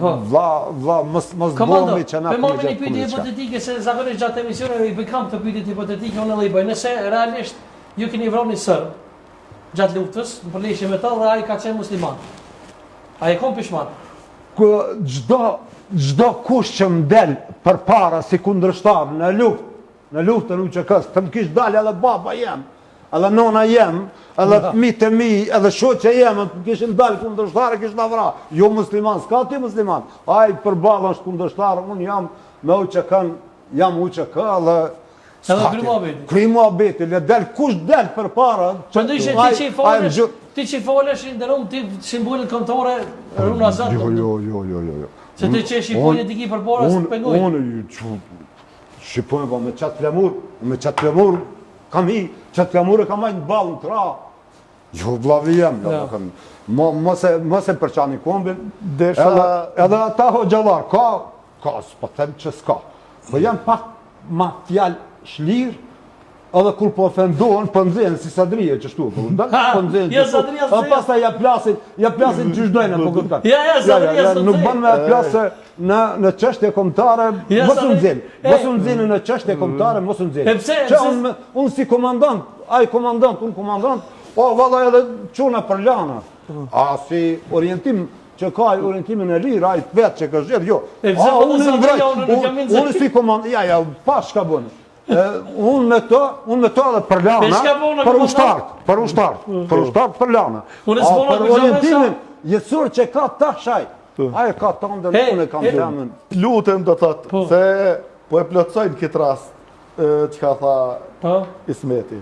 Po. Vlla, vlla, mos mos Komando, bëhemi që na po po marrë një pyetje hipotetike se zakonisht gjatë emisioneve i bëj kam të pyetjet hipotetike, unë edhe i bëj. Nëse realisht ju keni vrarë një serb gjatë luftës, në përleshje me të dhe ai ka qenë musliman. A je kon pishman? Ku çdo çdo kush që më del përpara si kundërshtar në luftë, në luftën UÇK-s, të më kish dalë edhe baba jem, edhe nona jem, edhe fëmijët e mi, edhe shoqja jem, të më kishin dalë kundërshtar e kisha vra. Jo musliman, s'ka ti musliman. Ai përballë është kundërshtar, unë jam me UÇK-n, jam UÇK dhe Edhe kry muhabeti. Kry muhabeti, le del kush del përpara. Po ndryshe ti që i folesh, ti që i folesh i nderum ti simbolet kombëtore runa Zot. Jo, jo, jo, jo, jo, jo. Se ti që shqiponjë ti ki përpara s'të pengojnë. Unë, unë, shqiponjë, po me qatë flamur, me qatë flamur, kam hi, qatë flamur e kam majtë në ballë në krah. Jo, vllavi jem, jo, jo. Mos e, mos e përçani kombin, Desha... edhe, edhe ata hoxhallar, ka, ka, s'po them që s'ka, po janë pak ma fjalë shlirë, edhe kur po ofendohen, po nxehen si Sadrije qështu, po kupton? Po nxehen Jo, qështu. Sadrija Edhe s'nxehen. pastaj ja plasin, ja plasin qysh dojnë, po kupton? Ja, ja, Sadrija ja, s'nxehen. nuk bën me plasë se në në çështje kombëtare, Ja, mos u Sadri- nxen. E. Mos u nxeni në çështje kombëtare, mos u nxeni. E pse- Që pse- unë unë si komandant, ai komandant, unë komandant, o valla edhe çuna për lana. A si orientim që ka ai orientimin e lirë, ai vetë që ka zgjedh, jo. E pse A, po unë të e mbroj, Sadrija, unë nuk jam i unë nxehtë. unë si komandant, ja, ja, pa çka bën. E, unë me to, unë me to edhe për lana, E çka bona, për komandant? ushtart, për ushtart, për ushtart për lana. Unë A, s'bona për kur jam orientimin jetësor që ka tash ai. Ai e ka tëndën, He, unë e kam he. temën. Lutem do thot, Po. se po e plotësojnë këtë rast e, çka tha Po. Ismeti.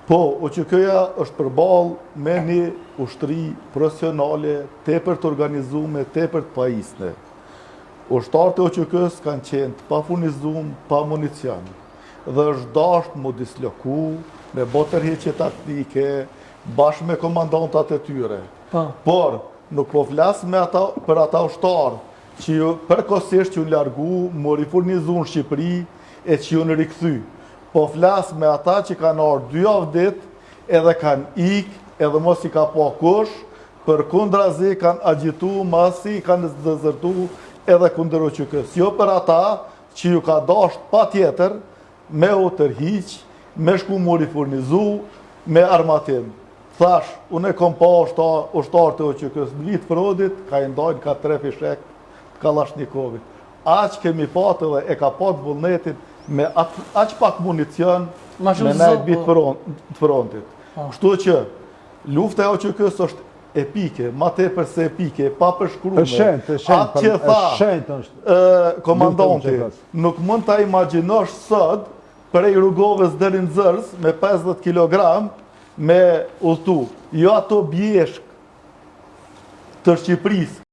Po, UÇK-ja është përballë me një ushtri profesionale, tepër të organizume, tepër të pajisne. Ushtarët e UÇK-s kanë qenë të pafurnizum, pa municion. Dhe është dasht mu disloku, me bo tërheqje taktike, bashkë me komandantat e tyre. Po. Por, nuk po flas me ata, për ata ushtarë që ju përkohësisht që ju largu, mu rifurnizu në Shqipëri e që ju në rikthy. Po flas me ata që kanë ardhur dy javë ditë edhe kanë ik, edhe mos i ka pa kush, përkundrazi kanë agjitu, masi kanë dezertu edhe kundër UÇK-s. Jo për ata që ju ka dasht pa tjetër me u tërhiq, me shku mu rifurnizu, me armatim. Thash, unë e kom pa ushtar, ushtarët e UÇK-s në vit Frodit, ka i ndajnë ka tre fishek të Kallashnikovit. Aq kemi pat edhe e ka pat vullnetin me at, aq pak municion Ma shumë me se nejt sot, bit po. të frontit. Po. Kështu që lufta e UÇK-s është epike, ma tepër se epike, e pa përshkruar. Është shenjtë, është shenjtë, Atë që është tha, shenjtë është. ë, komandanti, Lufta e UÇK-s. nuk mund ta imagjinosh sot prej Rugovës deri në Zërs me 50 kg me udhtu. Jo ato bjeshk të Shqipërisë.